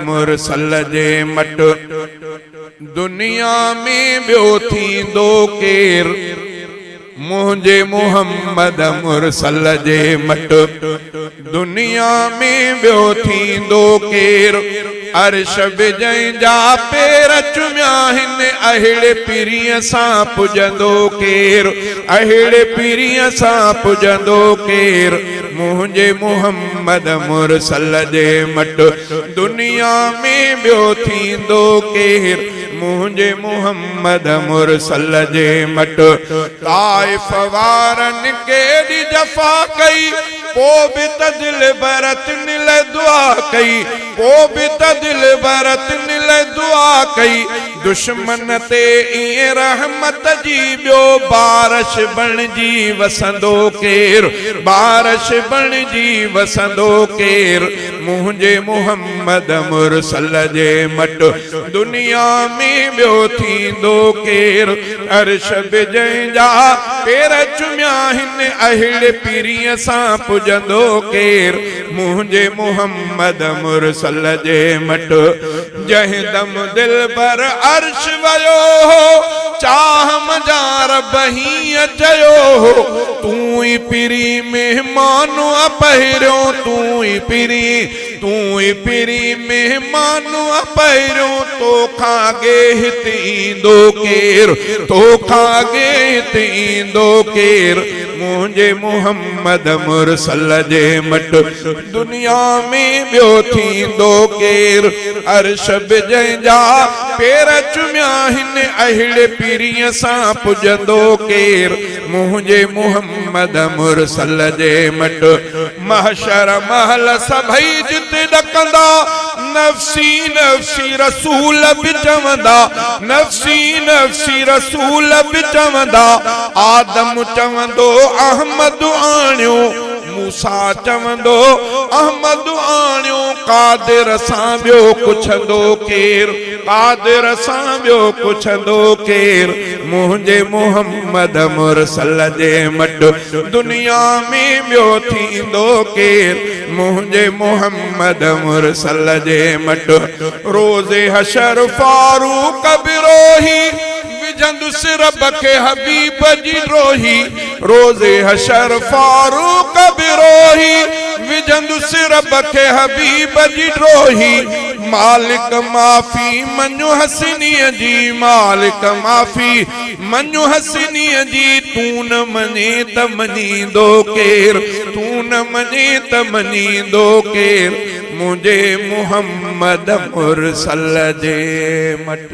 مرسل جي مٽ دنيا ۾ ٻيو ٿيندو ڪير؟ منهنجي محمد مرسل جي مٽ دنيا ۾ ٻيو ٿيندو ڪير؟ عرش به جنهن جا پير چميا هن اهڙي پرينء سان پڄندو ڪير؟ اهڙي پرينء سان پڄندو ڪير؟ منهنجي محمد مرسل جي مٽ دنيا ۾ ٻيو ٿيندو ڪير؟ منهنجي محمد مرسل جي مٽ. طائف وارن ڪيڏي جفا ڪئي، پو به ته دل برتن لئه دعا ڪئي، پو به ته دل برتن لئه دعا ڪئي، دشمن تي ائين رحمت جي ٻيو بارش بڻجي وسندو ڪير، بارش بڻجي وسندو ڪير، منهنجي محمد مرسل جي مٽ. دنيا ۾ ٻيو ٿيندو ڪير؟ عرش به جنهن جا پير چميا هن اهڙي پرينء سان پڄندو ڪير؟ منهنجي محمد مرسل جي مٽ جنهن دم دلبر عرش ويو هو چاهه منجهان رب هيئن چيو هو تون ئي پرين مهمان آ پهريون تون ئي پرين تون ئي پرين مهمان آ پهريون توکان اڳي هت ايندو ڪير توکان اڳي هت ايندو ڪير منهنجي محمد مرسل جي مٽ دنيا ۾ ٻيو ٿيندو ڪير عرش به جنهن جا پير چميا هن اهڙي پرينء سان پڄندو ڪير منهنجي محمد مرسل جي مٽ محشر مهل سڀئي جت ڏڪندا، نفسي نفسي رسول به چوندا، نفسي نفسي رسول به چوندا، آدم چوندو احمد آڻيو، موسيٰ چوندو احمد آڻيو، قادر سان ٻيو ڪڇندو ڪير، قادر سان ٻيو ڪڇندو ڪير، منهنجي محمد مرسل جي مٽ. دنيا ۾ ٻيو ٿيندو ڪير منهنجي محمد مرسل جي مٽ روز حشر فاروق به روهي وجهندس رب کي حبيب جي ڊوهي روز حشر فاروق به روهي وجهندس رب کي حبيب جي ڊوهي مالڪ معافي مڃ حسنيء جي مالڪ معافي مڃ حسنيء جي تون نه مڃين ته مڃيندو ڪير تون نه مڃين ته مڃيندو ڪير منهنجي محمد مرسل جي مٽ.